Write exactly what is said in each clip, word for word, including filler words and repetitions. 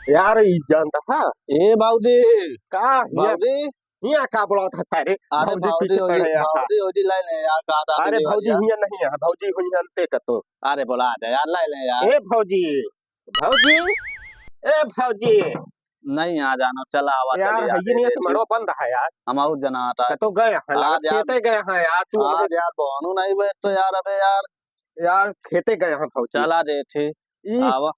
यार, ई जानता है? ए भौजी। का हिया? भौजी। हिया का बोलात है सारे? अरे भौजी भौजी, पीछे भौजी, पड़े हैं। भौजी, भौजी लाइन है यार, का दादी अरे भौजी देवरिया। हिया नहीं है, भौजी हुई हनते कतो। अरे बोला जा यार, लाइन है यार। ए भौजी, भौजी, ए भौजी। नहीं आ जानो, चला आवा, यार, चली आ, हइये दे, नहीं है, दे, तुम्हारो बंद है यार। हम आउर जना आता। कतो गए हैं, आज यार, खेते गए हैं यार, तू आज हमें यार, बहनू नहीं बे, तो यार, अबे यार। यार, खेते गए हैं भौजी। चला दे, ठीक। ई आवा।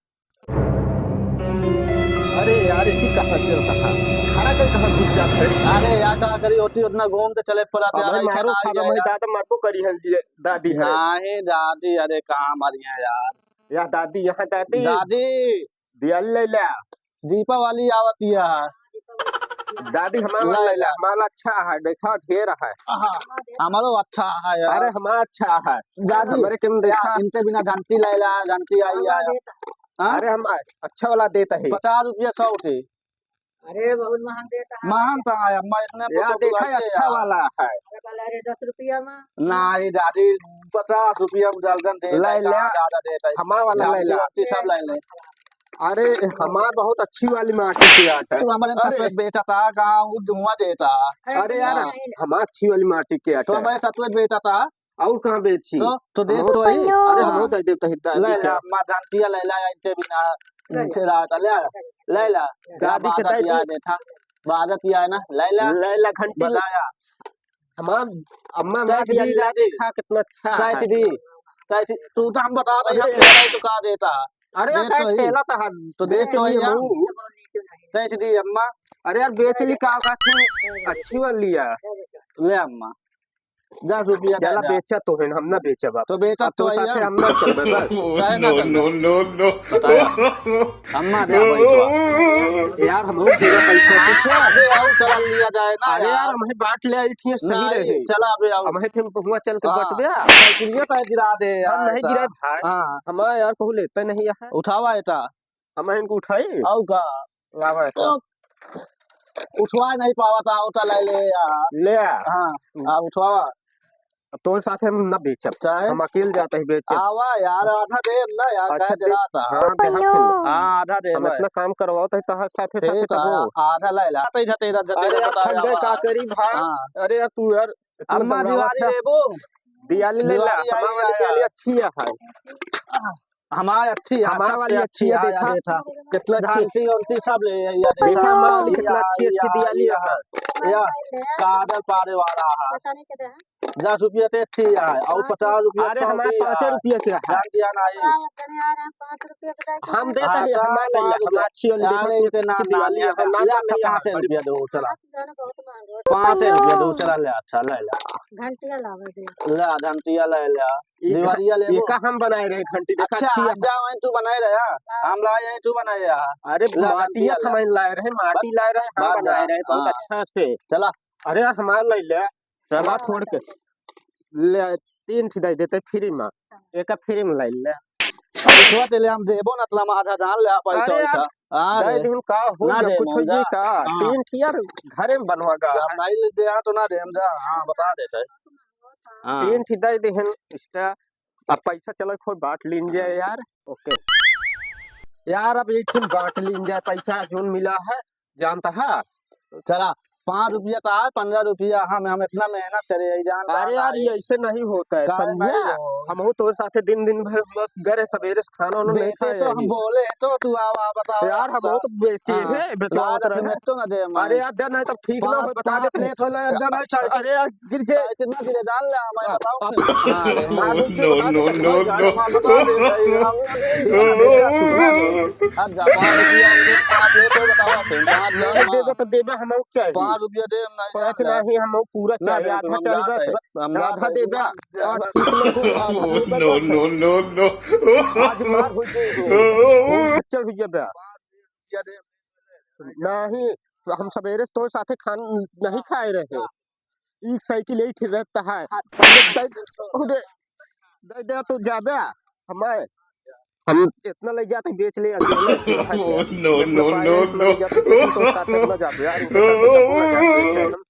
अरे यार, ई कहाँ चल रहा? खड़ा कर कहाँ घुस जात है? अरे यार, का करी, होती उतना घूम के चले पड़ा अब यार, हम ऐसा मारो ना खा, आई हम जाए। दादा मरबो करी हैं, ये दादी है। नहीं दादी, अरे कहाँ मरी है यार? या दादी, यहाँ दादी। दादी। दिया ले ले। दीपावली आवत है। दादी, हमारा ला, ले ले, ला। हमारा अच्छा है, देखा ढेर है। हाँ, हमारो अच्छा है यार। अरे, हमारा अच्छा है। दादी, हमरे के में या, देखा। इनके बिना घंटी ले ला, घंटी आई है। हाँ? अरे, हम अच्छा वाला देता है। पचास रुपया सौ के। अरे, बहुत महंग देता है। महंग तो है अम्मा, इतने यार, देखा, अच्छा वाला है। अरे, दस रुपया में। नहीं दादी, पचास रुपया में दर्जन दे ले, ले। ज्यादा देता है। हमारा वाला ले ले। सब ले ले। अरे, हमार बहुत अच्छी वाली माटी के आटा। तू हमारे अरे। छत पे बेचता, कहाँ वो धुआं देता? अरे यार, नहीं, नहीं। हमार अच्छी वाली माटी के तो आटा। हमारे छत पे बेचता। और कहाँ बेची? तो, तो दे हम तो वही। अरे, हम हाँ। तो देता ही दादी ले, ले, का। अम्मा जानती है, ले, ले, इनके बिना ले, ले। से रहा था, ले, ले, ले। दादी के बात दादी। याद है था, बात याद है ना, ले, ले। ले, ले, घंटी ले। बताया। हमार अम्मा चाय हमार दिया दी, ला दादी। देखा कितना अच्छा चाय है। दी, चाय दी। तू तो हम बता दे, अरे। हम तेरा ही तो कहा देता। अरे, दे यार, तो ही। ठेला तो हाथ तो दे बेच तो लिए भैया। बहू। चाय दी अम्मा। अरे यार, बेच ली का, का थी? अच्छी वाली है। ले अम्मा, दस रुपया चला दे दे। बेचा तो है, हम ना बेचब अब। तो बेचा अब तो तो है साथे यार। हम ना चलबे बस। काहे ना No, चलबे? No, no, no। बताया। अम्मा दे भाई तो। यार, हम लोग दे पैसा। हाँ, अबे, और चला लिया जाए ना अरे यार। यार, हम ही बांट ले आई थी, सही ना, रहे। चला अबे, और। हम ही फिर हुआ चल के हाँ, बटबे। साइकिलिया पे गिरा दे हम यार, नहीं तो। गिराए भाई। हाँ। हमारा यार कहू लेते नहीं है। उठावा एटा। हम इनको उठाई। और का? लावा एटा। तो उठवा नहीं पावा था, होता ले ले यार। ले आ। हाँ, आ उठवावा। अब तोर साथे हम ना बेचब। चाहे? हम अकेल जाते ही बेचब। आवा यार, आधा देम ना यार, अच्छा, काहे दे, जरा था। हाँ, दे, हाँ, फिर। हाँ, आधा देम हम भाई। इतना काम करवाओ तो तोहर साथे, ठीक साथे है, कहो। आधा ले ला। तेरा, तेरा, तेरा अरे यार, बताया थक गए, हुआ। का करी भाई? हाँ। अरे यार, तू यार, इतना अम्मा दौड़ावा दिवाली था। देबो? दिवाली ले ला, दिवाली हमार आई वाली यार। दिवाली अच्छी है भाई। हमार अच्छी है, हमार सबसे वाली अच्छी अच्छी है, है, देखा, यार, देखा। कितना अच्छी। घंटी उंटी सब ले, यार, देखा, देखा। हमार वाली कितना या, अच्छी, अच्छी या, दिवाली या, है। या, काजल पारे वाला है। दस रुपया ते अच्छी है, और पचास रुपया अरे, सौ हमारे की पाँचे है। रुपया क्या है? जान दिया ना ये। हम देते हाँ, हैं, हमार ले ला, पाँच रुपया। हमार अच्छी वाली यार, देखा, इनके अच्छी नाम, दिवाली नाम है, याद नाम है, नहीं है, पाँचे बड़ी रुपया दो, चला। पाँचे रुपया दो, चला ले, अच्छा, ले ला। घंटिया लावे दे। ला, घंटिया ले ला। ई घ-, दिवालिया लेबो? एका हम बनाए रहे घंटी, देखा अच्छा, अच्छी है। आज जाओ, वहीं तू बनाए रहे, हाँ? हम लाए, यहीं तू बनाए रहे, हाँ? अरे, ला, माटी घंटिया है, ला। थमाइन लाए रहे, माटी बस, लाए रहे, हम बस, बनाए रहे, बहुत हाँ। अच्छा से। चला। अरे यार, हमार ले ले, चला। हमार छोड़ के। ले, तीन ठी दे देते free में, एका free में ले ले। पैसवा ते ले हम देबो ना, तला आधा जान ले, पैसा अरे यार, वैसा। हाँ दे रे। देहन का हो ना या दे कुछ हो मोंजा। ये का? हाँ। तीन ठी यार घरे में बनवा गा। जब नहीं ले दे, हाँ, तो ना दे, हम जा, हाँ, बता देते। हाँ। तीन ठी दे देहन, इष्टा। अब पैसा चलो, कोई बांट लीन जाए यार। OK। यार, अब एक ठिन बांट लीन जाए, पैसा जोन मिला है, जानता है? चला, पाँच रुपया तो है, पन्द्रह रुपया हम, हम इतना मेहनत करे, यही जान अरे रहा यार, है। ये ऐसे नहीं होता है, काहे समझा? नहीं हो? हम हो तो साथे दिन, दिन भर हम लोग गए सवेरे से खाना उन्होंने नहीं बेटे खाया तो हम ही। बोले तो तू आवा, बतावा यार, हम तो। हो तो बेचे हाँ, हैं, बेचवावत लाज रहे। में तो ना दे अरे मार। यार, दे नहीं तब ठीक ना बात, हो, बता बात दे। नहीं तो ले, दे नहीं चाहिए। अरे यार, गिर जाए। चाहे कितना गिरे, डाल ले, मैं हाँ, बताऊँ अब फिर। हाँ, रे। मार दे, No, बता दे, no, no, no। जमा बता दे, भाई, हम अब जमा रुपया दे, पाँच ले तो बताओ, फिर पाँच ले, नहीं हाँ। देबे तो देबे, हम और चाहिए। पाँच रुपया दे, हम नहीं पाँच जान ले। नहीं, हम और पूरा ना चाहिए, दे, आधा हम चाहिए जान बस। ले। हम आधा जान ले, देबे। हम जान और ले। ठीक लोग हो, आधा देबे No, बस। No, no, no। आज मार हो जाए, हो। बहुत खच्चर हो जाए बे। नहीं, हम सवेरे से तोर साथे खान नहीं खाए रहे। ई साइकिल यही ठीक रहता है। पहले दे, अरे, दे दे तो जाबे, हमें, हम इतना ले जाते बेच ले, अकेले। No, no, no, no। तो साथ में जाबे यार, इनके साथ में जाबे।